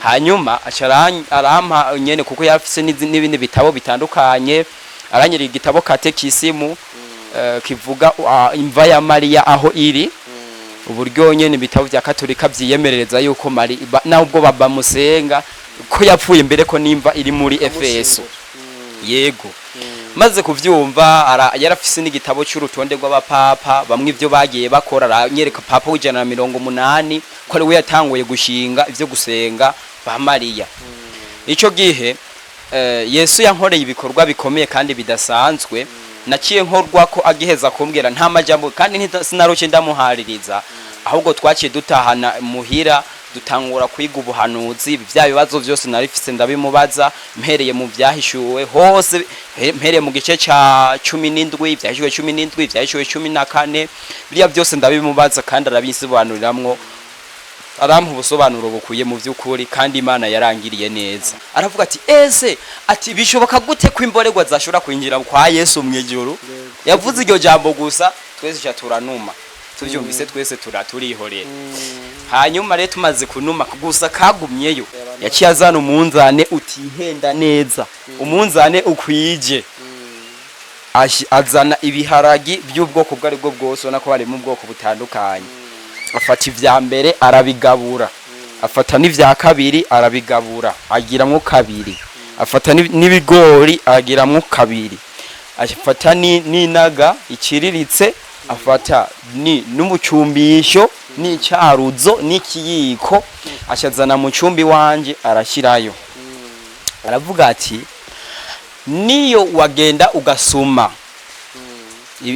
Hanyuma aca arampa nyene, kuko yarafise n'ibindi bitabo bitandukanye. Aranyereka igitabo katekisimu kivuga imva ya Mariya aho iri, uburyo nyene ibitabo vya Katolika vyiyemerereza yuko Mari nubwo bamusenga ko yapfuye mbere, ko nimva iri muri Efeso. Yego, maze kuvyumva, yarafise n'igitabo cy'urutonde rw'abapapa bamwe, ivyo bagiye bakora. Aranyereka papa w'180 ko ari we yatanguye gushinga ivyo gusenga ba Mariya. Ico gihe Yesu yankoreye ibikorwa bikomeye kandi bidasanzwe. Naciye nkorwa ko agiheza kumbwira, nta majambo, kandi sinaruce ndamuhaririza, ahubwo twaciye dutahana muhira, dutangura kwiga ubuhanuzi. Bya bibazo byose narifise ndabimubaza, mpereye mu Vyahishuwe hose, mpereye mu gice ca 17, Vyahishuwe 17, Vyahishuwe 14, biriya byose ndabimubaza kandi arabinsobanuriramwo, arampa ubusobanuro bukwiye mu by'ukuri. Kandi Imana yarangiriye neza. Aravuga ati: "Ese," ati, "bishoboka gute ko imborerwa zashobora kwinjira kwa Yesu mu ijuru?" Yavuze iryo jambo gusa, twese ca turanuma. Tuvyumvise twese turihorera. Hanyuma rero tumaze kunuma gusa, kagumyeyo, yaciye azana umunzane utihenda neza, umunzane ukwije. Azana ibiharagi by'ubwoko ubwo aribwo bwose, ubona ko harimo ubwoko butandukanye. Afata ivya mbere arabigabura, afata n'ivya kabiri arabigabura, agiramwo kabiri, afata n'ibigori agiramwo kabiri, afata n'inaga iciriritse, afata ni n'umucumbisho n'icyaruzo n'ikiyiko, ashazana mu cumbi wanje, arashyirayo. Aravuga ati: "Niyo wagenda ugasuma,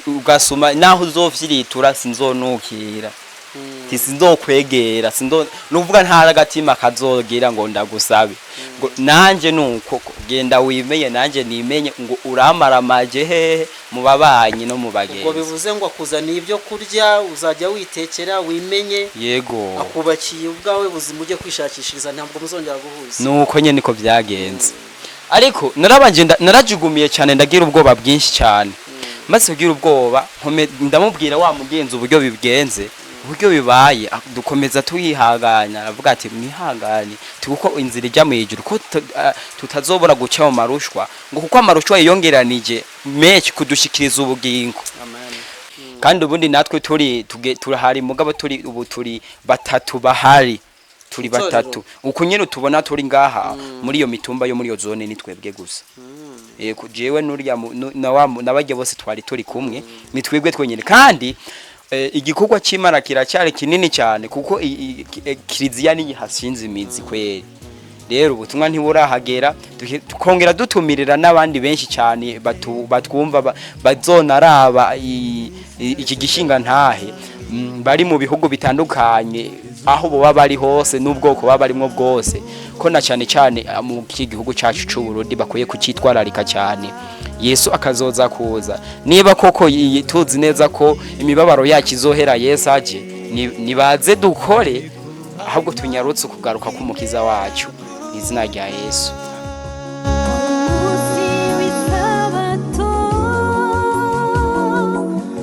ugasuma naho uzofyiritura, sinzonukira." Ati: "Sinzokwegera, sinzo nuvuga nta agatima kazogira ngo ndagusabe." Ngo nanje nuko genda wimenye, nanje nimenye. Ngo uramaramaje hehe mu babanyi no mu Ubwo bagenzi. bivuze ngo akuzaniye ibyo kurya, uzajya witekera, wimenye. Yego. Akubakiye ubwawe buzima, ujye kwishakishiriza, ntabwo muzongera guhuza. Nuko nyene niko byagenze, ariko narabanje narajugumiye cyane, ndagira ubwoba bwinshi cyane. Maze kugira ubwoba, ndamubwira wa mugenzi uburyo bigenze, uburyo bibaye. Dukomeza tuyihanganya. Aravuga ati: "Mwihangane," kuko inzira ijya mu ijuru ko tutazobora guca mu marushwa, ngo kuko amarushwa yiyongeranije menshi kudushikiriza ubugingo. Amen. Kandi ubundi natwe turi turahari, mugabo turi ubu turi batatu bahari, turi Itorero. batatu uko nyene tubona turi ngaha muri iyo mitumba yo muri iyo zone, ni twebwe gusa. Yego, jewe nuriya na wa nabarya bose twari turi kumwe, ni twebwe twenyine. Kandi igikorwa c'Imana kiracyari kinini cyane, kuko kiliziya niyi hashinze imizi kweri. Rero ubutumwa ntiburahagera. Tukongera dutumirira n'abandi benshi cyane batwumva, bazonaraba iki gishinga ntahe, bari mu bihugu bitandukanye, aho boba bari hose n'ubwoko baba barimwo bwose, ko na cyane cyane mu iki gihugu cyacu c'u Burundi bakwiye kucitwararika cyane. Yesu akazoza kuza, niba koko tuzi neza ko imibabaro yacu izohera Yesu aje, nibaze dukore, ahubwo tunyarutse ukugaruka k'Umukiza wacu, izina rya Yesu. Umunsi w'isabato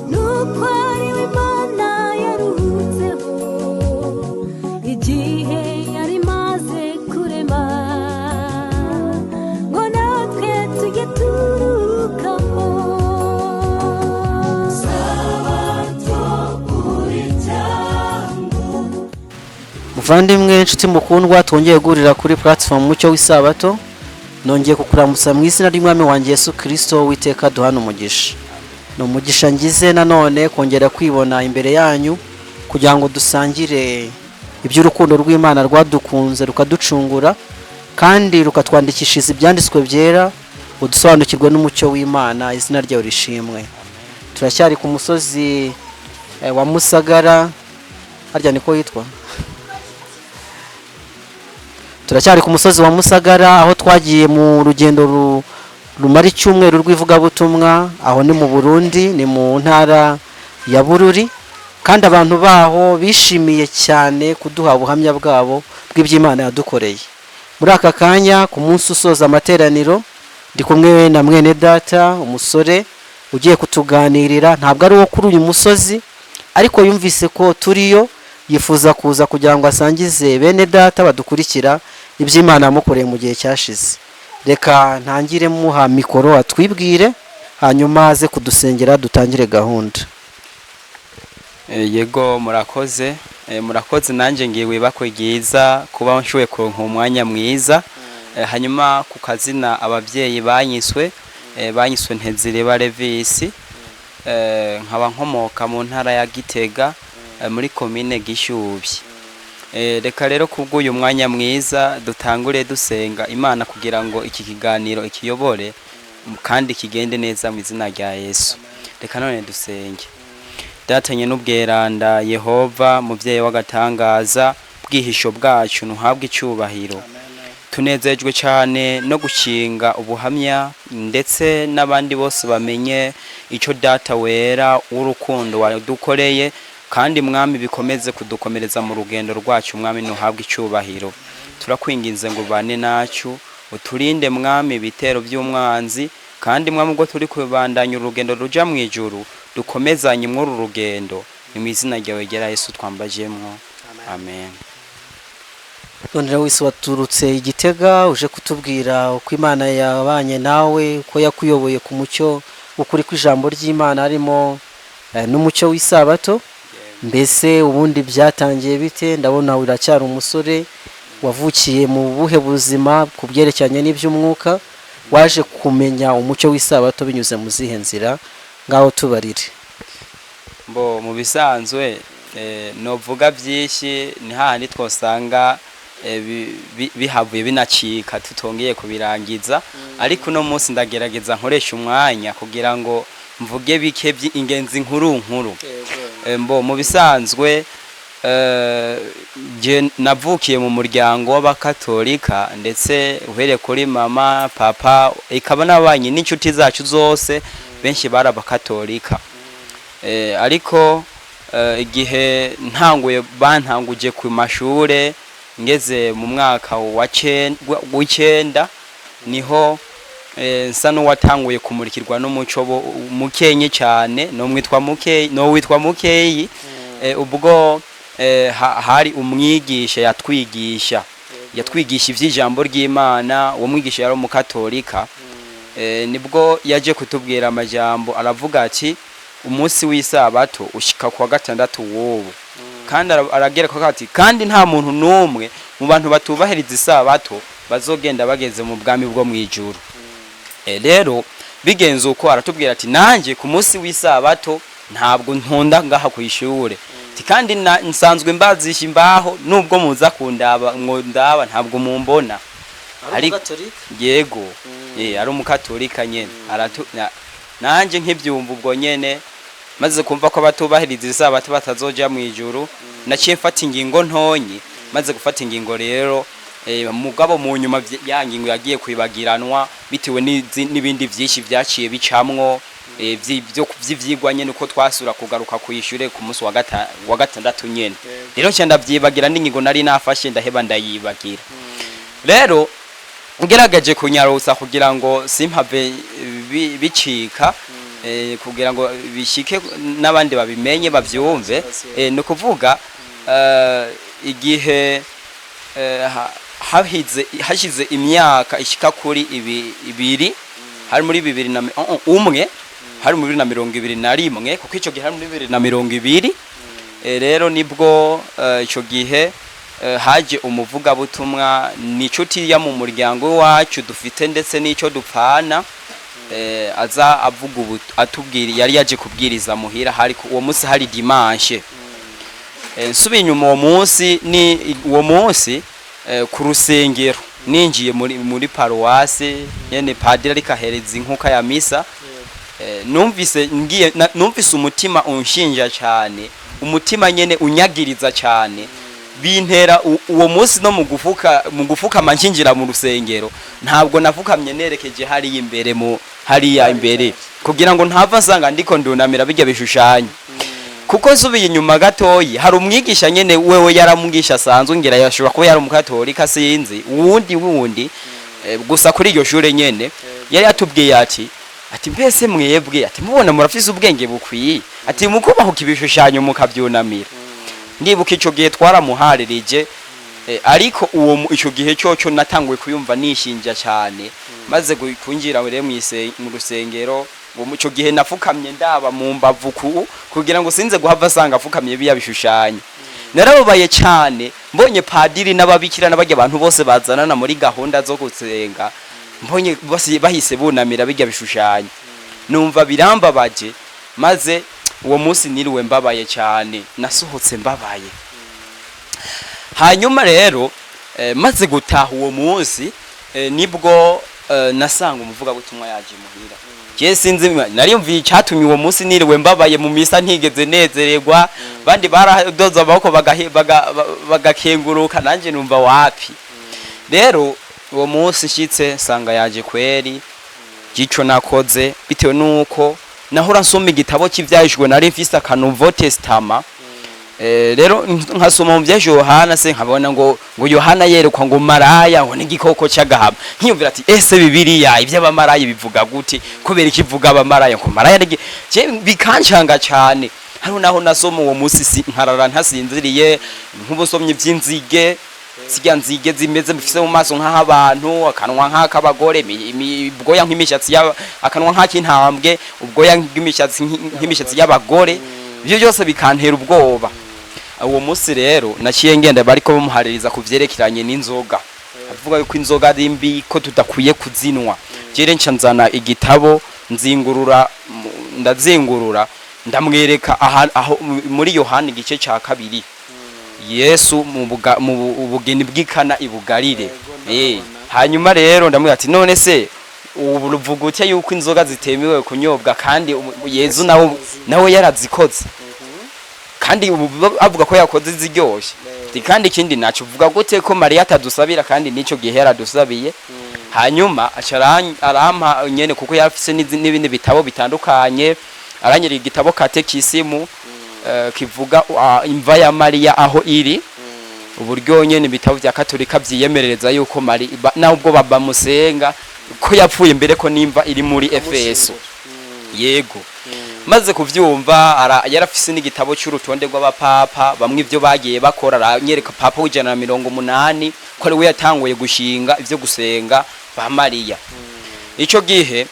nuko ariwe Imana yaruhutseho igihe yari imaze kurema, ngo natwe tujye turukamo. Sabato uri cyangwa Muvandimwe, inshuti mukundwa, twongeye guhurira kuri platform Mucyo w'Isabato. Nongeye kukuramutsa mu izina ry'Umwami wanjye Yesu Kirisito. Witeka duhana umugisha. Ni umugisha ngize nanone kongera kwibona imbere yanyu kugira ngo dusangire iby'urukundo rw'Imana rwadukunze, rukaducungura kandi rukatwandikishiriza ibyanditswe byera, ngo dusobanukirwe n'umucyo w'Imana. Izina ryayo rishimwe. Turacyari ku musozi wa Musagara, harya niko yitwa. Turacyari ku musozi wa Musagara, aho twagiye mu rugendo rumara icyumweru rw'ivugabutumwa. Aho ni mu Burundi, ni mu ntara ya Bururi, kandi abantu baho bishimiye cyane kuduha ubuhamya bwabo bw'iby'Imana yadukoreye. Muri aka kanya, ku munsi usoza amateraniro, ndi kumwe na mwene data, umusore ugiye kutuganirira. Ntabwo ari uwo kuri uyu musozi, ariko yumvise ko turiyo, yifuza kuza kugira ngo asangize bene data badukurikira iby'Imana yamukoreye mu gihe cyashize. Reka ntangire muha mikoro atwibwire, hanyuma aze kudusengera dutangire gahunda. Yego, murakoze. Murakoze, nanjye ngiye wibakwe ryiza kuba nshoboye kuronka umwanya mwiza. Hanyuma ku kazina ababyeyi banyiswe Ntezireba Levisi, nkaba nkomoka mu ntara ya Gitega, muri komine Gishubi. Reka rero kubw'uyu mwanya mwiza dutangure dusenga Imana kugira ngo iki kiganiro ikiyobore kandi kigende neza mu izina rya Yesu. Reka none dusenge. Datanye n'ubweranda Yehova, muvyeyi w'agatangaza, bwihisho bwacu, ntuhabwe icyubahiro. Tunezejwe cyane no gukinga ubuhamya, ndetse n'abandi bose bamenye icyo Data wera w'urukundo wadukoreye, kandi Mwami bikomeze kudukomereza mu rugendo rwacu. Mwami, ntuhabwe icyubahiro. Turakwinginze ngo ubane nacu, uturinde Mwami ibitero by'umwanzi, kandi Mwami, ubwo turi kubandanya urugendo ruja mu ijuru, dukomezanye mw'uru rugendo. Ni mu izina ryawe ryera Yesu twambajemwo, amen. None wese waturutse Igitega uje kutubwira uko Imana yabanye nawe, uko yakuyoboye ku mucyo ukuri kw'ijambo ry'Imana, harimo n'umucyo w'isabato. Mbese ubundi byatangiye bite? Ndabona uracyari umusore. Wavukiye mu buhe buzima ku byerekeranye n'iby'umwuka? Waje kumenya umucyo w'isabato binyuze mu zihe nzira? Ngaho tubarire. Mbo mu bisanzwe novuga byinshi, ni hahandi twosanga bihavuye binacika tutongeye kubirangiza, ariko uno munsi ndagerageza nkoresha umwanya kugira ngo mvuge bike by'ingenzi nkuru nkuru. Mbo mu bisanzwe je navukiye mu muryango w'abakatolika, ndetse uhereye kuri mama, papa, ikaba n'abanyi n'inshuti zacu zose, benshi bari abakatolika. Ariko igihe ntanguye, bantanguje ku mashure ngeze mu mwaka wa w'icenda, niho nsa n'uwatanguye kumurikirwa n'umuco mukenye cyane, no mwitwa mukeyi, no witwa mukeyi. Ubwo hari umwigisha yatwigisha ivy'ijambo ry'Imana. Uwo mwigisha yari umukatolika. Nibwo yaje kutubwira amajambo, aravuga ati: "Umunsi w'isabato ushika kuwa gatandatu w'ubu." Kandi aragera ko ati: "Kandi nta muntu n'umwe mu bantu batubahiriza isabato bazogenda bageze mu bwami bwo mu ijuru." Rero bigenze uko, aratubwira ati: "Nanjye ku munsi w'isabato ntabwo ntonda ngaha ku ishure." Ati: "Kandi nsanzwe mbazisha imbaho, nubwo muza kundaba mwondaba ntabwo mumbona." Yego, ari umukatolika nyene. Nanje nkibyumva ubwo nyene, maze kumva ko abatubahiriza isabato batazoja mu ijuru, naciye mfata ingingo ntonyi. Maze gufata ingingo rero, mugabo mu nyuma ya ngingo yagiye kwibagiranwa bitewe n'ibindi vyinshi vyaciye bicamwo, vy'ivyigwa nyene, uko twasura kugaruka ku ishure ku munsi wa gatandatu nyene. Rero nca ndavyibagira, n'ingingo nari nafashe ndaheba ndayibagira. Rero ngerageje kunyarusa kugira ngo simpave bicika, kugira ngo bishike n'abandi babimenye, bavyumve. Ni ukuvuga igihe hahize hashize imyaka ishika kuri ibiri, hari muri bibiri na mi- oh, oh, umwe, hari muri 2021, kuko ico gihe hari muri 2020. Rero nibwo ico gihe haje umuvugabutumwa, ni inshuti ya mu muryango wacu dufite, ndetse n'ico dupfana. Aza avuga ubu atubwira, yari yaje kubwiriza muhira, hari uwo munsi hari dimanche. Nsubiye inyuma, uwo munsi ni uwo munsi ku rusengero ninjiye muri paruwase nyene, padiri ariko ahereza inkuka ya misa. Numvise ngiye numvise umutima unshinja cyane, umutima nyene unyagiriza cyane, bintera uwo munsi no mu gufukama nkinjira mu rusengero, ntabwo nafukamye nerekeje hariya imbere, mu hariya imbere, kugira ngo ntava nsanga ndiko ndunamira bijya bishushanyo. Kuko nsubiye inyuma gatoyi, hari umwigisha nyene, wewe yaramwigisha asanzwe, ngira yashobora kuba yari umukatolika, sinzi, wundi gusa kuri iryo shure nyene, yari yatubwiye ati: "Mbese mwebwe," ati, "mubona murafise ubwenge bukwiye?" ati, "Mukubahuka ibishushanyo mukavyunamira?" Ndibuka ico gihe twaramuharirije. Ariko uwo ico gihe cyoco natanguye kuyumva nishinja cyane, maze kwinjira rero mu rusengero. Uwo ico gihe nafukamye ndaba mu mbavu kugira ngo sinze guhava asanga afukamye biya bishushanyo. Narababaye cyane mbonye padiri n'ababikira n'abajya abantu bose bazanana muri gahunda zo gusenga, mbonye bahise bunamira bijya bishushanyo, numva birambabaje. Maze uwo munsi niriwe mbabaye cyane, nasohotse mbabaye. Hanyuma rero maze gutaha uwo munsi, nibwo nasanga umuvugabutumwa yaje muhira. Je sinzi, nariyumviye icyatumye uwo munsi niriwe mbabaye mu misa, ntigeze nezererwa. Bandi baradoza amaboko bagakenguruka, nanjye numva wapi. Rero uwo munsi nshitse nsanga yaje kweri. Gico nakoze, bitewe nuko nahora nsoma igitabo cy'ivyahishwe, nari mfise aka Nouveau Testament. Rero nkasoma mu bya Yohana, se nkabona ngo Yohana yerekwa ngo maraya ngo n'igikoko cy'agahama, nkiyumvira ati: "Ese Bibiliya iby'abamaraya bivuga gute? Kubera ikivuga abamaraya ngo maraya Je bikancanga cyane. Hariho naho nasoma uwo munsi nkarara ntasinziriye, nk'ubusomye by'inzige, zirya nzige zimeze bifise mu maso nk'abantu, akanwa nk'ak'abagore, ubwoya nk'imishatsi akanwa nk'ak'intambwe, ubwoya nk'imishatsi nk'imishatsi y'abagore. Ibyo byose bikantera ubwoba. Uwo munsi rero naciye ngenda, bariko bamuhaririza ku vyerekeranye n'inzoga, avuga yuko inzoga ari mbi, ko tudakwiye kuzinwa. Jere nca nzana igitabo, nzingurura, ndazingurura, ndamwereka aho muri Yohana igice ca kabiri, Yesu mu bugeni bw'Ikana ibugarire. Hanyuma rero ndamubwira ati: "None se ubu ruvuga utya yuko inzoga zitemewe kunyobwa, kandi Yezu nawe yarazikoze, kandi ubu avuga ko yakoze ziryoshe?" Ati: "Kandi ikindi naco, uvuga gute ko Mariya atadusabira, kandi nico gihe yaradusabiye?" Hanyuma aca arampa nyene, kuko yarafise n'ibindi bitabo bitandukanye, aranyereka igitabo katekisimu kivuga imva ya Mariya aho iri, uburyo nyene ibitabo vya Katolika vyiyemerereza yuko Mari nubwo bamusenga ko yapfuye mbere, ko nimva iri muri Efeso. Yego, maze kuvyumva, yarafise n'igitabo cy'urutonde rw'abapapa bamwe, ivyo bagiye bakora. Aranyereka papa w'180 ko ari we yatanguye gushinga ivyo gusenga ba Mariya. Ico gihe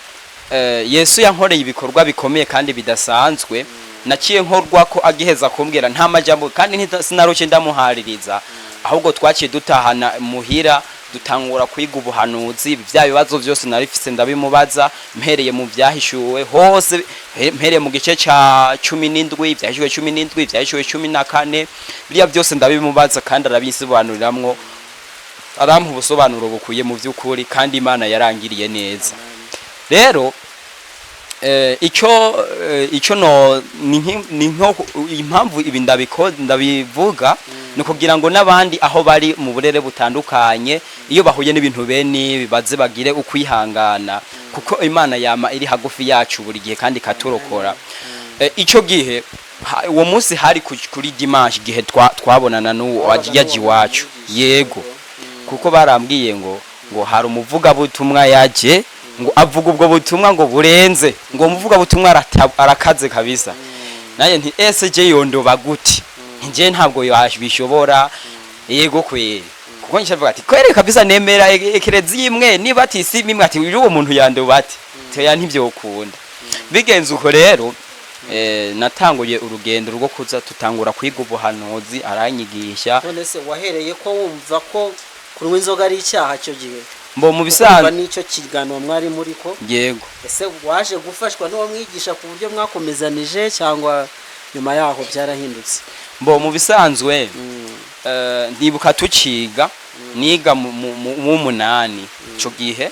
Yesu yankoreye ibikorwa bikomeye kandi bidasanzwe. Naciye nkorwa ko agiheza kumbwira, nta majambo, kandi sinaruce ndamuhaririza, ahubwo twaciye dutahana muhira, dutangura kwiga ubuhanuzi. Bya bibazo byose narifise ndabimubaza, mpereye mu byahishuwe hose, mpereye mu gice ca 17, ibyahishuwe 17, ibyahishuwe 14, biriya byose ndabimubaza kandi arabisobanuriramwo, arampa ubusobanuro bukwiye mu by'ukuri, kandi Imana yarangiriye neza. Rero icyo no ni nko impamvu ibi ndabivuga ni ukugira ngo n'abandi aho bari mu burere butandukanye, iyo bahuye n'ibintu bene ibi, baze bagire ukwihangana, kuko Imana yama iri hagufi yacu buri gihe kandi ikaturokora. Ico gihe uwo munsi hari kuri dimanche, igihe twabonana n'uwo yaje iwacu. Yego, kuko barambwiye ngo hari umuvugabutumwa yaje, ngo avuga ubwo butumwa ngo burenze, ngo umuvugabutumwa arakaze kabisa. Nanjye nti: "Ese je yondoba gute? Nje ntabwo yabishobora." Yego kweri, kuko nshavuga ati: "Kweri kabisa nemera ekereziya imwe, niba ati si imwe, ati uwo muntu yandoba ati teya ntivyokunda." Bigenze uko rero, natanguye urugendo rwo kuza tutangura kwiga ubuhanuzi, aranyigisha. None se wahereye ko wumva ko kunywa inzoga ari icyaha icyo gihe? Mbo mu Kumva bisanzwe n'icyo kiganiro mwari muri ko? Yego. Ese waje gufashwa n'uwo mwigisha ku buryo mwakomezanije, cyangwa nyuma yaho byarahindutse? Mbo mu bisanzwe, ndibuka tuciga, niga mu munani ico gihe,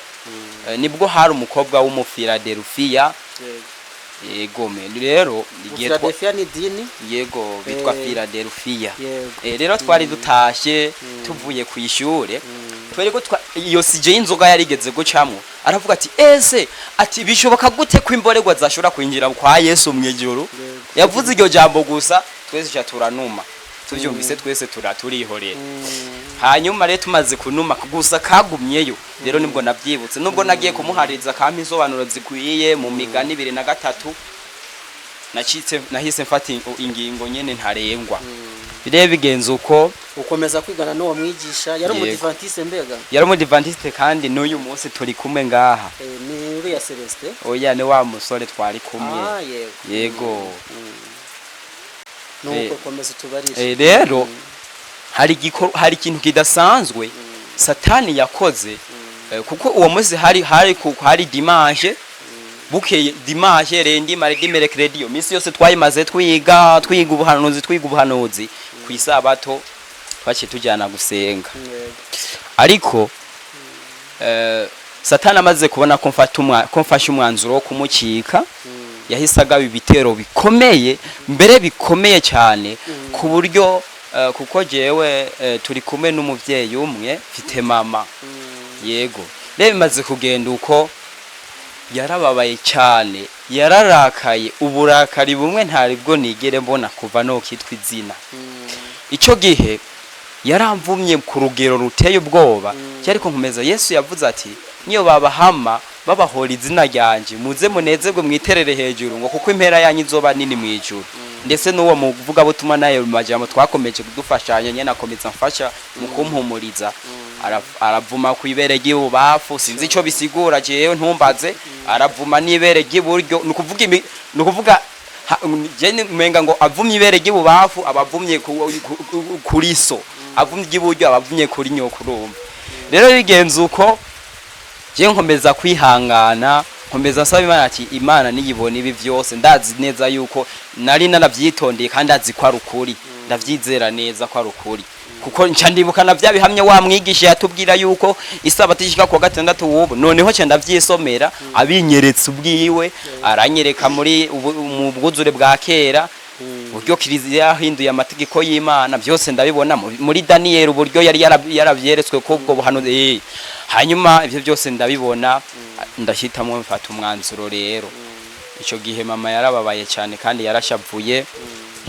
nibwo hari umukobwa w'umufiladelfiya. Yego me rero igihe Philadelphia ni idini? Yego, bitwa Philadelphia. Rero twari dutashe tuvuye ku ishure, twari ko iyo sujet y'inzoga yarigeze gucamwo. Aravuga ati: "Ese," ati, "bishoboka gute ko imborerwa zashobora kwinjira kwa Yesu mu ijuru?" Yavuze iryo jambo gusa, twese ca turanuma. Tuvyumvise twese turihorera. Hanyuma rero tumaze kunuma gusa kagumyeyo. Rero nibwo nabyibutse, nubwo nagiye kumuhariza, kampa insobanuro zikwiye mu migani 2 na 3. Nacitse, nahise mfata ingingo nyene ntarengwa. Birebe bigenze uko. Ukomeza kwigana n'uwo mwigisha yari Yego. Umudivantiste mbega? Yari umudivantiste, kandi n'uyu munsi turi kumwe ngaha. Ni uriya Celestin? Oya, ni wa musore twari kumwe. Ah, yego. Yego. Nuko komeza utubarishe. Rero hari ikintu kidasanzwe Satani yakoze, kuko uwo munsi hari dimanche, bukeye dimanche, lundi, mardi, mercredi, iyo minsi yose twayimaze twiga ubuhanuzi, twiga ubuhanuzi. Ku isabato twaciye tujyana gusenga. Ariko Satani amaze kubona ko mfashe umwanzuro wo kumukika, yahise agaba ibitero bikomeye, mbere bikomeye cyane, ku buryo kuko jewe turi kumwe n'umuvyeyi umwe, mfite mama. Yego, rero bimaze kugenda uko, yarababaye cyane, yararakaye uburakari bumwe ntaribwo nigere mbona kuva no kitwa izina. Icyo gihe yaramvumye ku rugero ruteye ubwoba. Ariko nkomeza. Yesu yavuze ati: "Niyo babahama babahora izina ryanjye, muze munezerwe, mwiterere hejuru," ngo kuko impera yanyu izoba nini mu ijuru. Ndetse n'uwo muvugabutumwa nayo mu majambo twakomeje kudufashanya nyene, akomeza mfasha mu kumpumuriza. Aravuma ku ibere ry'ibubafu, sinzi ico bisigura jewe, ntumbaze. Aravuma n'ibere ry'iburyo, ni ukuvuga je umenga ngo avumye ibere ry'ibubafu aba avumye kuri so, avumye iry'iburyo aba avumye kuri nyoko. Urumva rero bigenze uko, je nkomeza kwihangana, nkomeza nsaba Imana ati: "Imana niyibona ibi byose, ndazi neza yuko nari narabyitondeye, kandi azi ko ari ukuri, ndavyizera neza ko ari ukuri," kuko nca ndibuka na bya bihamya wa mwigisha yatubwira yuko isabato ishika kuwa gatandatu w'ubu. Noneho nca ndavyisomera, abinyeretse ubwiwe, aranyereka muri mu bwuzure bwa kera uburyo kiliziya yahinduye amategeko y'Imana, byose ndabibona muri Daniyeli, uburyo yari yaravyeretswe ko ubwo buhanuzi. Hanyuma ibyo byose ndabibona, ndashitamwo mfata umwanzuro. Rero icyo gihe mama yarababaye cyane kandi yarashavuye.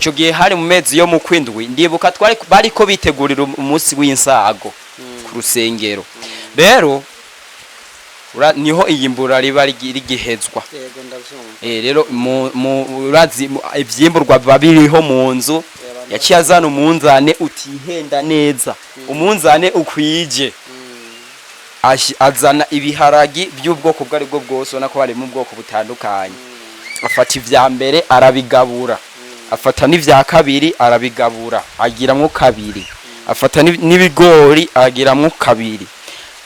Icyo gihe hari mu mezi yo mu kwindwi, ndibuka twari bariko bitegurira umunsi w'insago ku rusengero. Rero niho iyimbura riba rigihezwa. Yego, ndabyumva. Rero urazi ivyimburwa biba biriho mu nzu. Yaciye azana umunzane utihenda neza, umunzane ukwije. Azana ibiharagi by'ubwoko ubwo aribwo bwose, ubona ko harimo ubwoko butandukanye. Afata ivya mbere arabigabura, afata n'ivya kabiri arabigabura, agiramwo kabiri, afata n'ibigori agiramwo kabiri,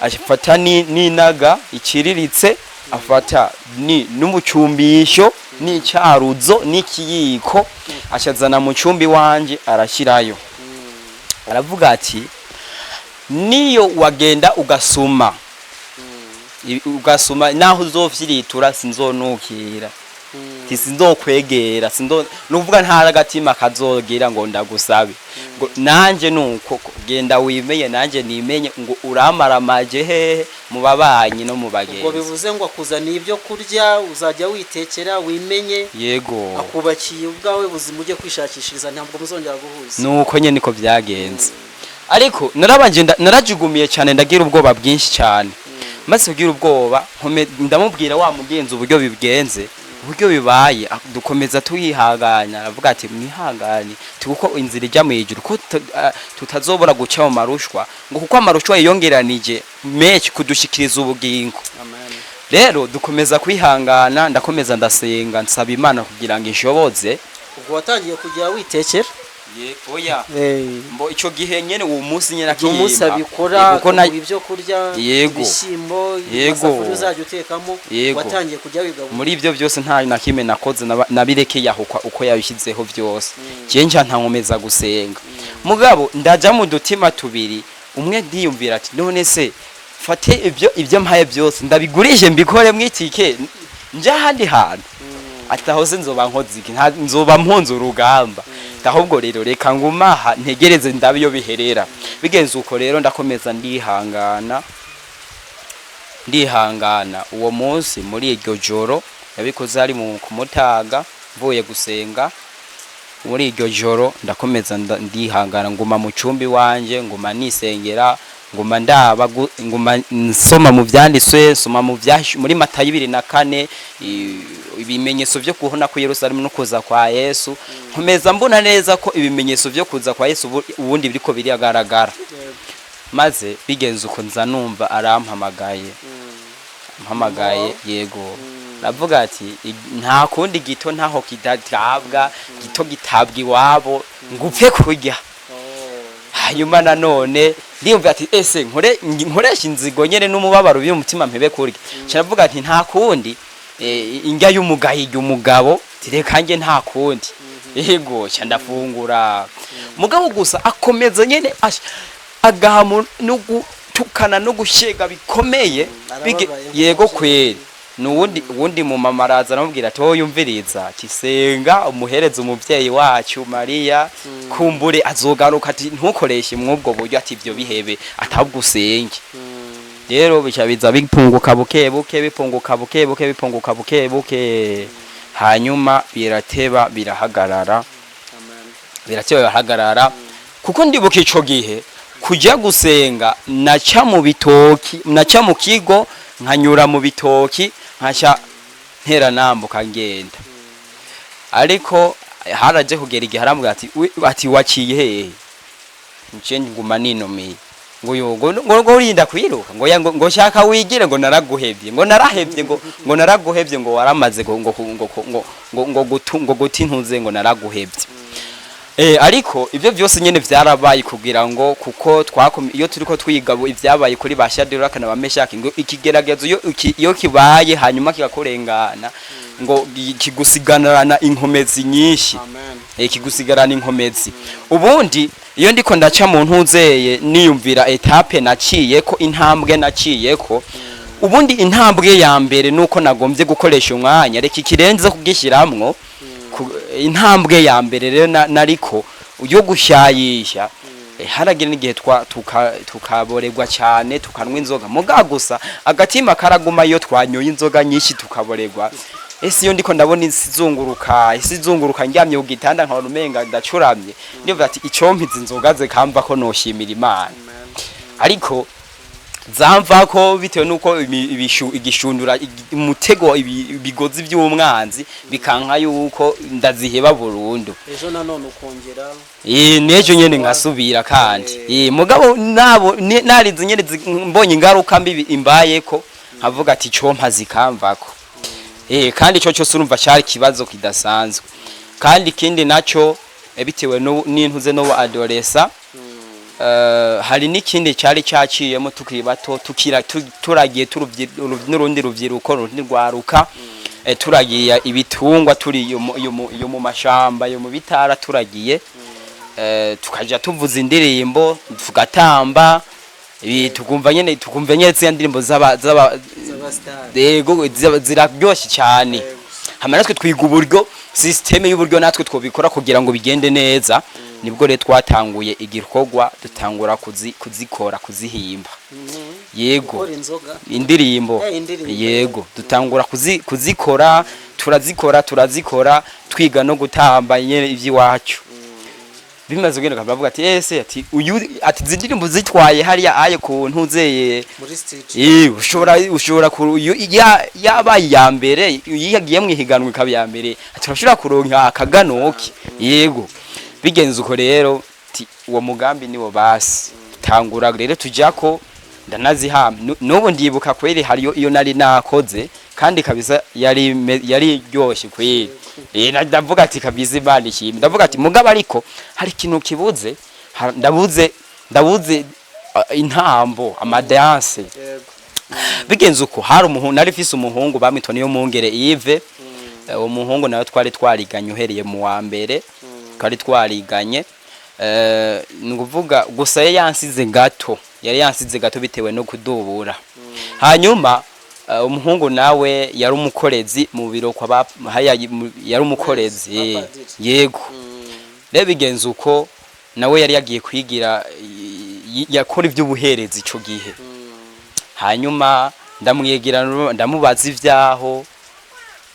afata n'inaga iciriritse, afata n'umucumbisho n'icyaruzo n'ikiyiko, ashazana mu cumbi wanje arashyirayo. Aravuga ati: "Niyo wagenda ugasuma ugasuma, naho uzofyiritura sinzonukira, ti sinzokwegera, sinzo nuvuga nta agatima kazogira ngo ndagusabe." Ngo nanje nuko genda wimenye, nanje nimenye, ngo uramaramaje hehe mu babanyi no mu Ubwo bagenzi. Bivuze ngo akuzaniye ibyo kurya, uzajya witekera, wimenye. Yego. Akubakiye ubwawe buzima, ujye kwishakishiriza, ntabwo muzongera guhuza. Nuko nyene niko byagenze, ariko narabanje narajugumiye cyane, ndagira ubwoba bwinshi cyane. Maze kugira ubwoba, ndamubwira wa mugenzi uburyo bigenze, uburyo bibaye. Dukomeza tuyihanganya. Aravuga ati: "Mwihangane," ati kuko inzira ijya mu ijuru ko tutazobora guca mu marushwa, ngo kuko amarushwa yiyongeranije menshi kudushikiriza ubugingo. Amen. Rero dukomeza kwihangana, ndakomeza ndasenga, nsaba Imana kugira ngo inshoboze. Ubwo watangiye kujya witekera? Oya, mbo ico gihe nyene, uwo munsi nyene Igihe umunsi akimpa. abikora, Kuko akaguha ibyo kurya, Yego. ibishyimbo, Yego. amasafuriya uzajya utekamo, Yego. watangiye kujya wigaburira? Muri ibyo byose nta na kimwe nakoze, nabirekeye aho uko yabishyizeho byose. Je nca ntankomeza gusenga, mugabo ndaja mu dutima tubiri. Umwe ndiyumvira ati: "None se fate ibyo mpaye byose ndabigurishe, mbikoremwo itike nja ahandi hantu?" Ati: "Aho se nzoba nkoze iki? Nzoba mpunze urugamba." Ahubwo rero reka ngumaha ntegereze ndabe iyo biherera. Bigenze uko rero, ndakomeza ndihangana, ndihangana. Uwo munsi, muri iryo joro yabikoze, ari mu kumutaga mvuye gusenga muri iryo joro, ndakomeza ndihangana, nguma mu cumbi wanje, nguma nisengera. Nguma ndaba nguma nsoma mu vyanditswe, nsoma mu muri Matayo 24, ibimenyetso vyo kubona ku Yerusalemu no kuza kwa Yesu. Nkomeza mbona neza ko ibimenyetso vyo kuza kwa Yesu ubundi biriko biragaragara. Maze bigenze uko, nza numva arampamagaye, mpamagaye. Yego, navuga ati: "Nta kundi, gito ntaho kidatabwa, gito gitabwa iwabo, ngupfe kurya." Hanyuma nanone ndiyumva ati: "Ese nkore nkoresha inzigo nyene n'umubabaro biri mu mutima, mpebe kurya?" Nca ati: "Nta kundi, indya y'umugayo irya umugabo, tireka nge, nta kundi." Yego, nca ndafungura. Mugabo gusa akomeza nyene agahamo no gutukana no gushega bikomeye. Arababaye. Yego kweri. Nuwundi wundi mu mama araza, aramubwira ati: "Wowe yumviriza, ati senga umuhereze umuvyeyi wacu Mariya, kumbure azogaruka, ati ntukoreshe mwubwo buryo, ati ivyo bihebe, atabwo usenge." Rero bica biza bipunguka buke buke, bipunguka buke buke, bipunguka buke buke, hanyuma birateba birahagarara, birateba birahagarara. Kuko ndibuka ico gihe kujya gusenga naca mu bitoki, naca mu kigo, nkanyura mu bitoki, nkaca ntera nambuka ngenda. Ariko haraje kugera igihe arambwira ati: Ati waciye hehe?" Nce nguma ninumiye, ngo yo ngo urinda kwiruka, ngo ya ngo shaka wigire, ngo naraguhevye, ngo narahevye, ngo naraguhevye, ngo waramaze ngo gutu ngo guti ntuze, ngo naraguhevye. Ariko ibyo byose nyene vyarabaye kugira ngo kuko iyo turiko twiga ivyabaye kuri ba Shadraka na ba Meshaki, ngo ikigeragezo iyo kibaye hanyuma kikakurengana, ngo kigusiganana inkomezi nyinshi. Amen. Kigusigarana inkomezi. Ubundi iyo ndiko ndaca mu ntuzeye, niyumvira étape naciyeko, intambwe naciyeko. Ubundi intambwe ya mbere nuko nagombye gukoresha umwanya, reka ikirenze kugishiramwo. Intambwe ya mbere rero nariko yo gushyayisha, haragira n'igihe tukaborerwa cyane, tukanywa inzoga. Muga gusa agatima karaguma. Iyo twanyoye inzoga nyinshi tukaborerwa, ese iyo ndiko ndabona isi izunguruka, isi izunguruka, ndyamye ku gitanda nkabona umenga ndacuramye, ndivuga ati: "Icompa izi nzoga zikamva ko noshimira Imana." Ariko zamva ko bitewe nuko igishundura, umutego, ibigozi by'umwanzi bikanka yuko ndaziheba burundu. Ejo nanone ukongera. N'ejo nyene nkasubira kandi. Mugabo nabo narize nyene, mbonye ingaruka mbi imbayeko, nkavuga ati: "Compa zikamvako." Kandi ico cyose urumva cyari kibazo kidasanzwe. Kandi ikindi naco, bitewe n'intuze no adolescent, hari n'ikindi cyari cyaciyemo tukiri bato, tukira turagiye n'urundi rubyiruko, urundi rwaruka, turagiye ibitungwa, turi iyo mu mashamba, yo mu bitara, turagiye, tukaja tuvuza indirimbo, tugatamba, ibi tukumva nyene ziriya ndirimbo z'aba z'abasitari. Yego, ziraryoshye cyane. Hama natwe twiga uburyo, système y'uburyo natwe twobikora kugira ngo bigende neza. Nibwo rero twatanguye igikorwa, dutangura kuzikora, kuzihimba. Yego. Gukora inzoga? Indirimbo. Indirimbo. Yego, dutangura kuzikora, turazikora, turazikora, twiga no gutamba nyene ivy'iwacu. Bimaze kugenda, bavuga ati: "Ese," ati uyu, ati izi ndirimbo zitwaye hariya aye ku ntuzeye muri stage. Ushobora yabaye iya mbere, iyo yagiye mu ihiganwa ikaba iya mbere, ati urashobora kuronka akaganoki. Yego, bigenze uko rero, ati uwo mugambi niwo basi tangura rero tujako, ndanazihamba. N'ubu ndibuka kweri, hariyo iyo nari nakoze kandi kabisa yari iryoshye kweri. Ndavuga ati: "Kabisa Imana ishimwe." Ndavuga ati: "Mugabo ariko hari ikintu kibuze, ndabuze intambo, amadanse." Bigenze uko, hari umuhungu nari mfise, umuhungu bamwitwa niyo mungere Yves. Uwo muhungu nawe twari twariganye uhereye mu wa mbere, twari twariganye. Ni ukuvuga gusa yari yansize gato, yari yansize gato bitewe no kudubura. Hanyuma umuhungu nawe yari umukorezi mu biro kwa ba hariya, yari umukorezi. Bapadiri. Yego. Rero bigenze uko, nawe yari yagiye kwigira yakora iby'ubuherezi ico gihe. Hanyuma ndamwegera, ndamubaza ivyaho,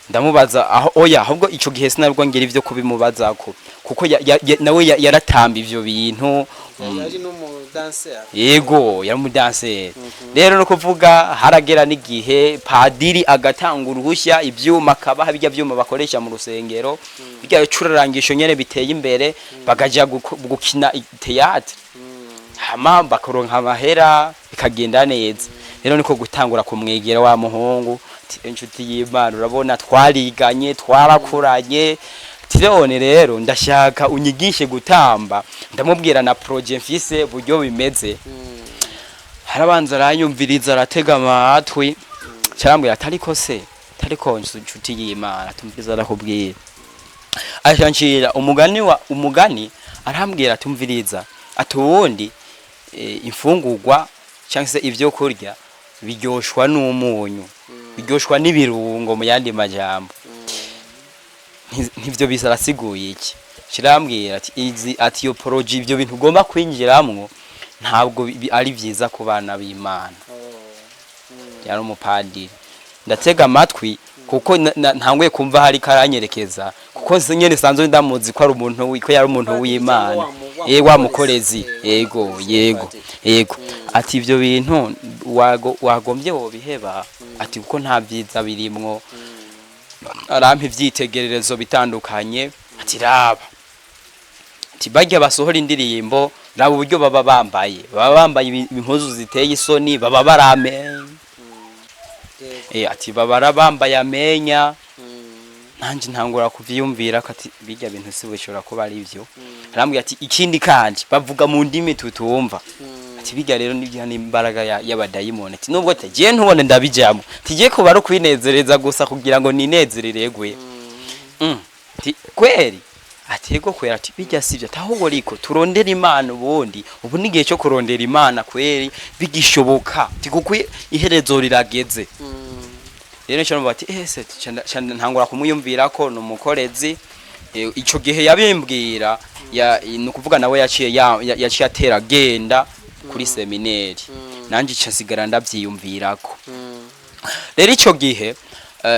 ndamubaza aho. Oya, ahubwo ico gihe sinabwo ngira ivyo kubimubazako, kuko nawe yaratamba ivyo bintu. Yari n'umu Yego, yari umudanseri. Rero no kuvuga haragera n'igihe padiri agatanga uruhushya, ibyuma akabaha, bijya byuma bakoresha mu rusengero, bijya curarangisho nyene biteye imbere, bakaja gukina théâtre, hama bakaronka amahera, bikagenda neza. Rero niko gutangura kumwegera wa muhungu, ati, inshuti y'Imana, urabona twariganye, twarakuranye, tirone rero ndashaka unyigishe gutamba. Ndamubwira na projet mfise buryo bimeze. Harabanza aranyumviriza, aratega amatwi, carambwira ati, ariko se, tariko inshuti y'Imana, tumviriza arakubwira. Acancira umugani wa umugani, arambwira atumviriza, ati ubundi imfungurwa cyangwa se ibyo kurya biryoshwa n'umunyu, biryoshwa n'ibirungo. Mu yandi majambo, ntivyo bisa arasiguye iki? Kirambwira ati izi, ati iyo projet, ibyo bintu ugomba kwinjiramwo ntabwo ari vyiza ku bana b'Imana. Yari umupadiri. Ndatega amatwi kuko ntanguye kumva hari karanyerekeza, kuko nyene sanzwe ndamuzi ko ari umuntu ko yari umuntu w'Imana. Wa mukorezi. Yego. Ati ibyo bintu wagombye wobiheba, ati kuko nta byiza birimwo. Arampa ivyitegererezo bitandukanye, ati raba, ati barya basohora indirimbo, raba uburyo baba bambaye, baba bambaye impuzu ziteye isoni, baba barame, ati baba bambaye amenya. Nanje ntangura kuvyiyumvira ko ati bijya bintu si bishobora kuba ari byo. Arambwira ati ikindi kandi bavuga mu ndimi tutumva, ati bijya rero nibyo n'imbaraga y'abadayimoni, ati nubwo tagiye ntubone ndabijamo, tigiye kuba ari ukwinezereza gusa kugira ngo ninezerererwe. Ati kweri? Ati yego kwera. Ati bijya sivyo, ati ahubwo riko turondera Imana. Ubundi ubu ni igihe cyo kurondera Imana kweri bigishoboka, ati kuko iherezo rirageze. Rero nico numva ati ese ntangura kumwiyumvira ko ni umukorezi. Ico gihe yabimbwira ya, ni ukuvuga nawe yaciye yaciye atera agenda kuri semineri, nanje ica nsigara ndavyiyumvirako. Rero ico gihe,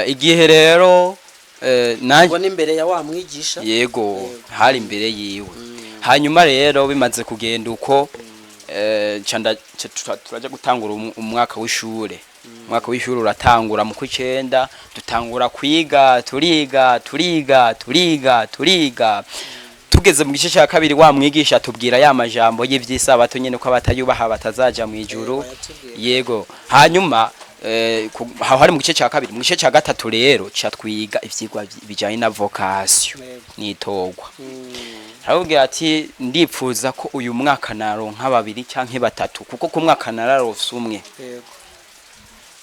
igihe rero, nanje Ubwo imbere ya wa mwigisha? Yego, hari imbere yiwe. Hanyuma rero bimaze kugenda uko, ca turaja gutangura umwaka w'ishure. Umwaka w'ishure uratangura mu kw'icenda, dutangura kwiga, turiga, turiga, turiga, turiga. Tugeze mu gice cya kabiri, wa mwigisha tubwira ya majambo y'ivy'isabato nyene, ko abatayubaha batazaja mu ijuru. Yego. Hanyuma aho hari mu gice cya kabiri. Mu gice cya gatatu rero ca twiga ivyigwa bijanye na vocation n'itorwa. Arababwira ati ndipfuza ko uyu mwaka naronka babiri canke batatu, kuko ku mwaka nararose umwe.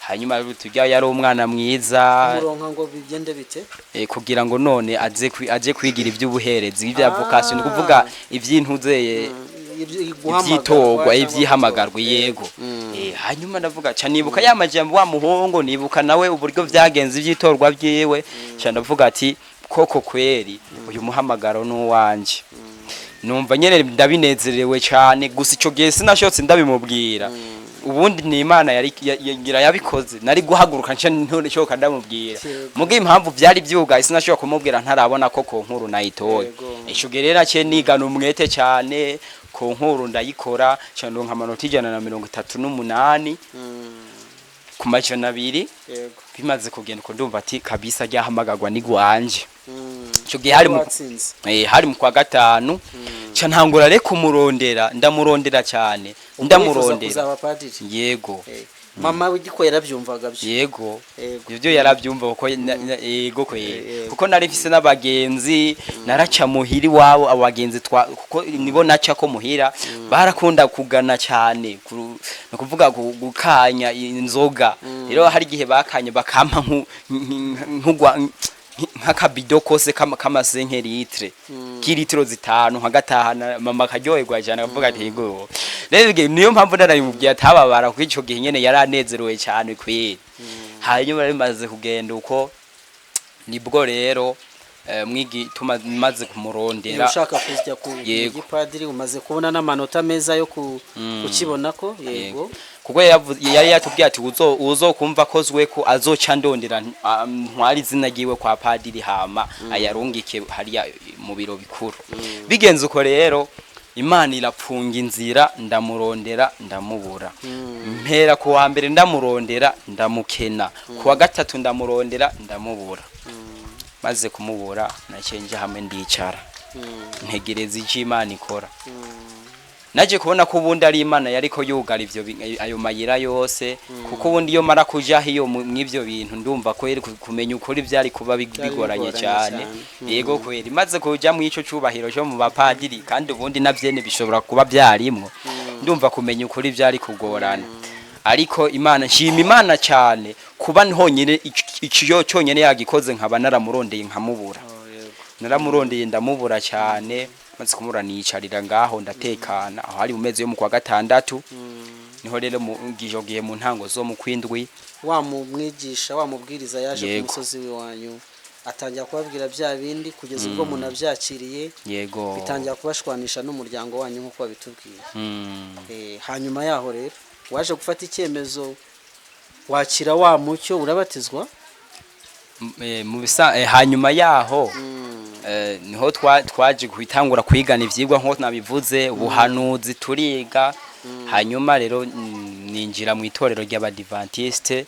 Hanyuma tujya yari umwana mwiza. Umuronka ngo bigende bite? Kugira ngo none aze kwigira ivy'ubuherezi, ivya vocation, ni kuvuga ivy'intuzeye, ivy'itorwa, ivyihamagarwa. Yego. Hanyuma ndavuga ca nibuka ya majambo wa muhungu, nibuka nawe uburyo vyagenze ivy'itorwa vyiwe, ca ndavuga ati koko kweri uyu muhamagaro n'uwanje. Numva nyene ndabinezerewe cyane. Gusa ico gihe sinashotse ndabimubwira. Ubundi ni Imana yari ngira yabikoze, nari guhaguruka nce ntore ndamubwira. Muga impamvu vyari vyugaye sinashobora kumubwira ntarabona ko concours nayitoye. Ico gihe rero naciye nigana umwete cyane, concours ndayikora, nca ndonka amanota 138 ku 200. Bimaze kugenda uko, ndumva ati kabisa ryahamagarwa ni gwanje. Ico gihe hari mu Watsinze. Hari mu kwa gatanu. Ca ntangura rero kumurondera, ndamurondera cyane, ndamurondera. Kuzaba padiri? Yego. Mama w'igiko yarabyumvaga byo? Yego. Ibyo yarabyumva kuko yego kwe. Kuko nari mfise n'abagenzi, naraca muhira iwabo, abo bagenzi twa kuko nibo naca ko muhira barakunda kugana cyane, ni ukuvuga gukanya inzoga. Rero hari igihe bakanye bakampa nk'ugwa nk'akabido kose k'amasenke litre, k'ilitiro 5, nkagatahana, mama akaryoherwa cyane, akavuga ati yego. Rero niyo mpamvu narabimubwiye atababara, kuko ico gihe nyene yaranezerewe cyane kweri. Hanyuma bimaze kugenda uko, nibwo rero mwigi tumaze kumurondera. Ushaka kujya ku Yego. gipadiri, umaze kubona n'amanota meza yo kukibona ko yego. Kuko yari yatubwiye ati uzokumva akozwe ko azoca ndondera, ntwari izina ryiwe kwa padiri, hama ayarungike hariya mu biro bikuru. Bigenze uko rero Imana irapfunga inzira, ndamurondera ndamubura. Mpera ku wa mbere ndamurondera ndamukena, ku wa gatatu ndamurondera ndamubura. Maze kumubura, naciye hamwe ndicara, ntegereza icyo Imana ikora. Naje kubona ko ubundi ari Imana yariko yugara ivyo ayo mayira yose, kuko ubundi iyo mara kuja hiyo mw'ivyo bintu, ndumva ko yari kumenya ukuri vyari kuba Byari bigoranye bigoranye cyane. Cyane. Yego kweri, maze kuja mw'ico cubahiro cyo mu bapadiri, kandi ubundi navyene bishobora kuba vyarimwo, ndumva kumenya ukuri vyari kugorana. Ariko Imana, nshima Imana cyane kuba honyine ico cyonyine yagikoze, nkaba naramurondeye nkamubura. Naramurondeye ndamubura cyane. Maze kumubura, niyicarira ngaho ndatekana. Aho hari mu mezi yo mu kwa gatandatu, niho rero mu gijo gihe mu ntango zo mu kwindwi. Wa mumwigisha, wa mubwiriza yaje ku Yego. musozi w'iwanyu, atangira kubabwira bya bindi kugeza ubwo munabyakiriye, Yego. bitangira kubashwanisha n'umuryango wanyu nk'uko babitubwiye. Hanyuma yaho rero waje gufata icyemezo, wakira wa mucyo, urabatizwa. Mu bisa hanyuma yaho niho twaje guhitangura kwigana ivyigwa nko nabivuze, ubuhanuzi turiga. Hanyuma rero ninjira mu itorero ry'Abadivantiste.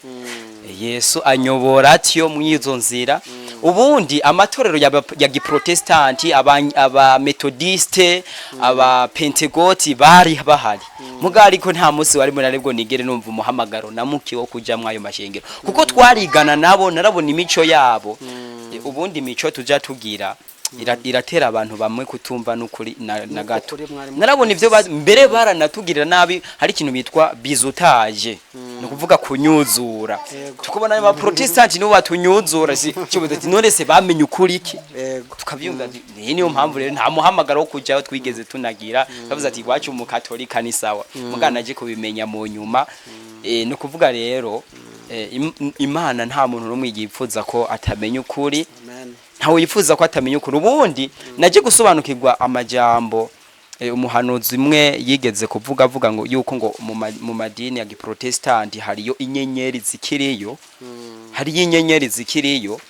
Yesu anyobora atyo mw'izo nzira. Ubundi amatorero ya giprotestanti, aba methodiste, aba pentegoti bari bahari muga, ariko nta munsi wari muri aribwo nigere numva umuhamagaro na muki wo kuja mwayo mashengero, kuko twarigana nabo, narabona imico yabo. Ubundi imico tuja tugira iratera abantu bamwe kutumva n'ukuri na Nuko gato. kuri mwari Narabona ivyo mbere baranatugirira nabi. Hari ikintu bitwa bizutage, ni ukuvuga kunyuzura. Tukubona aba protestanti nibo batunyuzura, si kibuze ati none se bamenye ukuri iki? Tukabyumva ati, iyi niyo mpamvu rero nta muhamagaro wo kujyaho twigeze tunagira. Bavuze ati iwacu mu katolika ni sawa, mugana naje kubimenya mu nyuma. Ni ukuvuga rero Imana nta muntu n'umwe yipfuza ko atamenya ukuri. Amen. Ntawe yifuza ko atamenya ukuri. Ubundi naje gusobanukirwa amajambo umuhanuzi umwe yigeze kuvuga, avuga ngo yuko ngo mu madini ya giprotestanti hariyo inyenyeri zikiriyo, hariyo inyenyeri zikiriyo.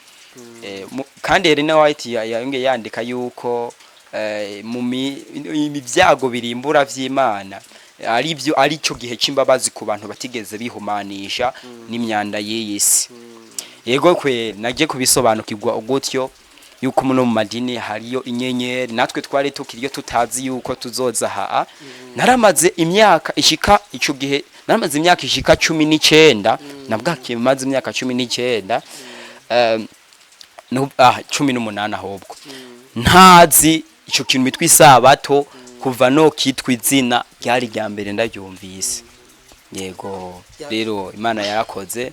Kandi Elena White yongeye yandika yuko mu ibyago birimbura vy'Imana ari byo, ari cyo gihe c'imbabazi ku bantu batigeze bihumanisha n'imyanda y'iyi si. Yego kwe, nagiye kubisobanukirwa gutyo yuko muno mu madini hariyo inyenyeri. Natwe twari tukiriyo tutazi yuko tuzoza haa. Naramaze imyaka ishika, ico gihe naramaze imyaka ishika 19, nabwakiye maze imyaka 19, 18 ahubwo, ntazi ico kintu bitwa isabato. Kuva no kitwa izina ryari rya mbere ndaryumvise. Yego rero, Imana yarakoze.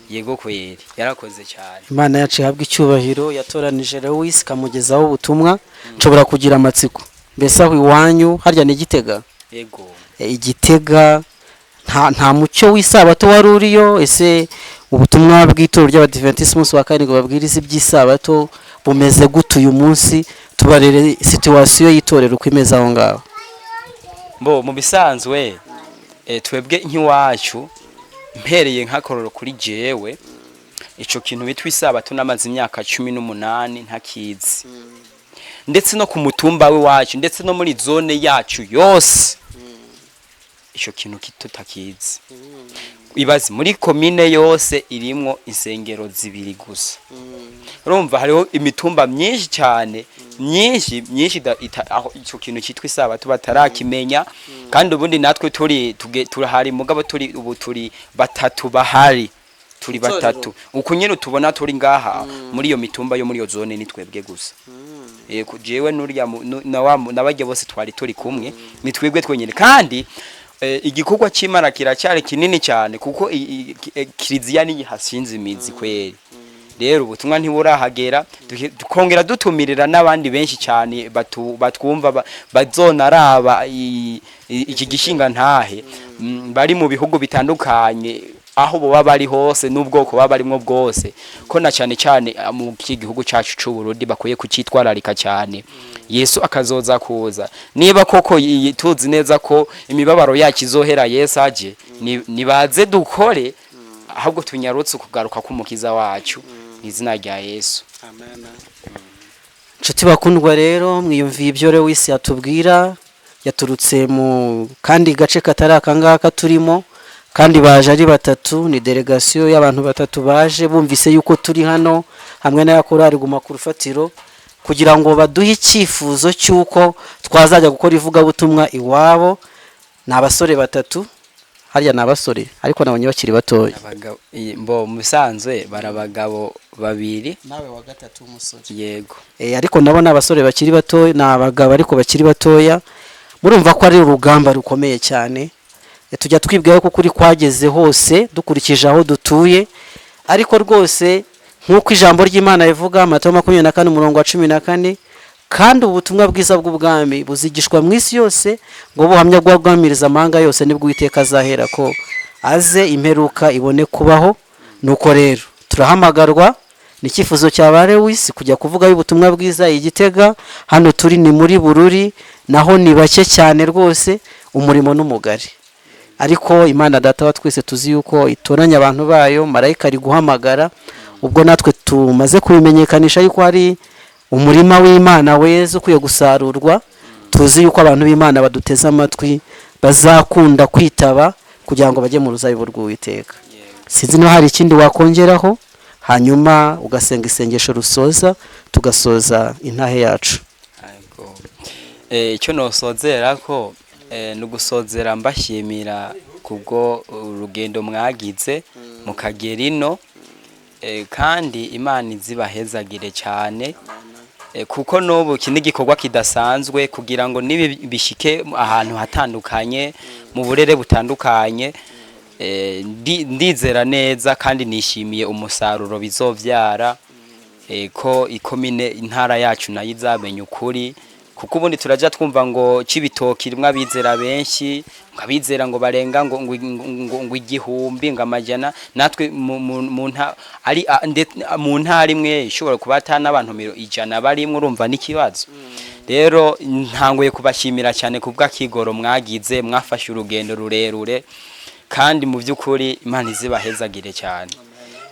Yego kweri, yarakoze cyane. Imana yacu ihabwa icyubahiro yatoranije Lewis ikamugezaho ubutumwa. Nshobora kugira amatsiko, mbese aho iwanyu harya ni Gitega? Yego. Igitega nta mucyo w'isabato wari uriyo. Ese ubutumwa bw'itorero ry'Abadiventisiti umunsi wa karindwi babwiriza iby'isabato bumeze gute uyu munsi? Tubarere situation y'itorero uko imeze aho ngaho. Mbo mu bisanzwe twebwe nk'iwacu, mpereye nk'akororo kuri jewe, ico kintu bitwa isabato namaze imyaka 18 ntakizi, ndetse no ku mutumba w'iwacu, ndetse no muri zone yacu yose ico kintu tutakizi. Ibaze, muri komine yose irimwo insengero zibiri gusa. Urumva hariho imitumba myinshi cyane, myinshi myinshi aho ico kintu cyitwa isabato batarakimenya. Kandi ubundi natwe turi turahari, mugabo turi ubu turi batatu bahari, turi Itorero. batatu uku nyene tubona turi ngaha muri iyo mitumba yo muri iyo zone, ni twebwe gusa. Yego, jewe nuriya na wa nabarya bose twari turi kumwe, ni twebwe twenyine. Kandi igikorwa c'Imana kiracyari kinini cyane, kuko kiliziya niyi hashinze imizi kweri. Rero ubutumwa ntiburahagera. Tukongera dutumirira n'abandi benshi cyane batwumva bazonaraba iki gishinga ntahe, bari mu bihugu bitandukanye, aho boba bari hose n'ubwoko baba barimwo bwose, ko na cyane cyane mu iki gihugu cyacu c'u Burundi bakwiye kucitwararika cyane. Yesu akazoza kuza, niba koko tuzi neza ko imibabaro yacu izohera Yesu aje, nibaze dukore ahubwo tunyarutse kugaruka k'umukiza wacu mu izina rya Yesu. Inshuti bakundwa rero, mwiyumviye ibyo Lewis yatubwira. Yaturutse mu kandi gace katari akangaka turimo, kandi baje ari batatu. Ni delegasiyo y'abantu batatu baje bumvise yuko turi hano hamwe na korali Guma ku Rufatiro, kugira ngo baduhe icyifuzo cy'uko twazajya gukora ivugabutumwa iwabo. Ni abasore batatu, harya ni abasore ariko nabonye bakiri batoya. Abagabo, mbo musanzwe bari abagabo babiri. Nawe wa gatatu w'umusore? Yego. Ariko nabo ni abasore bakiri batoya, ni abagabo ariko bakiri batoya. Murumva ko ari urugamba rukomeye cyane. Tujya twibwira ko ukuri kwageze hose dukurikije aho dutuye, ariko rwose nk'uko ijambo ry'Imana rivuga, Matayo 24 umurongo wa 14, kandi ubutumwa bwiza bw'ubwami buzigishwa mu isi yose ngo buhamya bw'abwamiriza amahanga yose, nibwo Uwiteka azahera ko aze imperuka ibone kubaho. Nuko rero turahamagarwa, ni icyifuzo cya ba Lewis kujya kuvuga ubutumwa bwiza i Gitega. Hano turi ni muri Bururi, naho ni bake cyane rwose, umurimo n'umugari. Ariko Imana Data wa twese tuzi yuko itoranya abantu bayo, marayika ari guhamagara. Ubwo natwe tumaze kubimenyekanisha yuko hari umurima w'Imana weza ukwiye gusarurwa, tuzi yuko abantu b'Imana baduteze amatwi bazakunda kwitaba kugira ngo bajye mu ruzabibu rw'Uwiteka. Sinzi niba hari ikindi wakongeraho, hanyuma ugasenga isengesho rusoza, tugasoza intahe yacu. Yego. Icyo nosozera ko ni ugusozera mbashimira kubwo urugendo mwagize mukagera ino, kandi Imana izibahezagire cyane, kuko n'ubu iki ni igikorwa kidasanzwe kugira ngo nibi bishike ahantu hatandukanye mu burere butandukanye. Ndizera neza kandi nishimiye umusaruro bizovyara, ko ikomine intara yacu nayo izamenya ukuri, kuko ubundi turaja twumva ngo Cibitoki rimwe abizera benshi, ngo abizera ngo barenga ngo 1000 ngo amajana. Natwe mu ari mu ntara imwe ishobora kuba ata n'abantu 100 barimwe, urumva n'ikibazo. Rero ntanguye kubashimira cyane kubw'akigoro mwagize, mwafashe urugendo rurerure, kandi mu by'ukuri Imana izibahezagire cyane.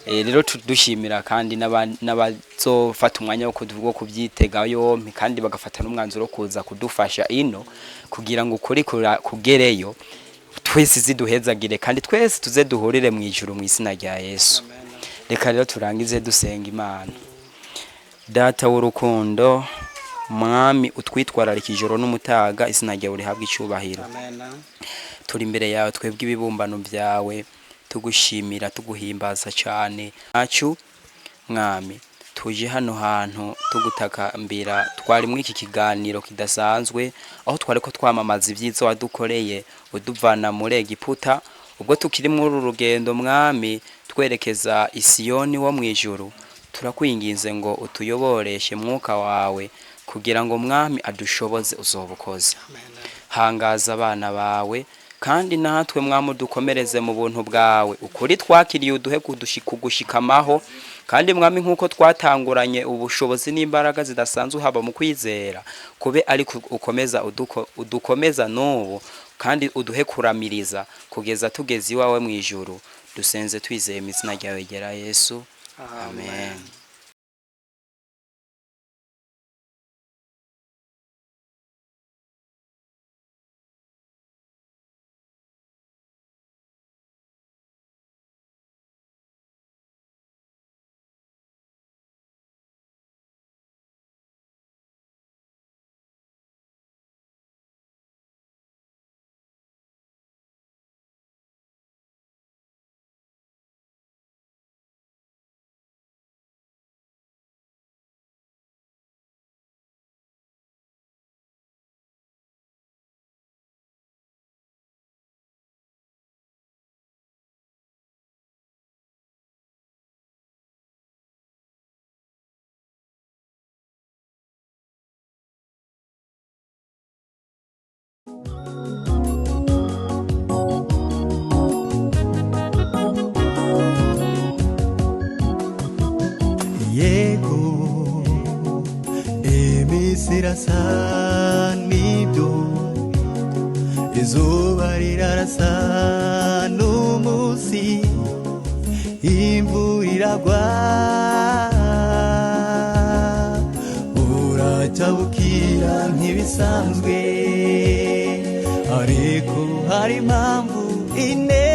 Rero dushimira kandi n'abazofata umwanya wo kubyitega yompi, kandi bagafata n'umwanzuro wo kuza kudufasha ino kugira ngo ukuri kugereyo, twese ziduhezagire kandi twese tuze duhurire mu ijuru mu izina rya Yesu. Reka rero turangize dusenga Imana. Data w'urukundo, Mwami utwitwararika ijoro n'umutaga, izina ryawe rihabwe icyubahiro. Turi imbere yawe twebwe ibibumbano byawe, tugushimira tuguhimbaza cyane. Nacu Mwami, tuje hano hantu tugutakambira, twari muri iki kiganiro kidasanzwe aho twari ko twamamaza ibyiza wadukoreye uduvana muri Egiputa. Ubwo tukiri muri uru rugendo Mwami twerekeza Isiyoni wo mu ijuru, turakwinginze ngo utuyoboreshe mwuka wawe kugira ngo Mwami adushoboze uzobukoze. Hangaza abana bawe, kandi natwe Mwami udukomereze mu buntu bwawe. Ukuri twakiriye uduhe kugushikamaho, kandi Mwami nk'uko twatanguranye ubushobozi n'imbaraga zidasanzwe haba mu kwizera, kube ariko ukomeza udukomeza n'ubu, kandi uduhe kuramiriza kugeza tugeze iwawe mu ijuru. Dusenze twizeye mu izina ryawe ryera Yesu, amen. Yego, iminsi irasa n'ibyo, izuba rirarasa n'umunsi, imvura iragwa, buracya bukira nk'ibisanzwe. Ariko hari impamvu ine.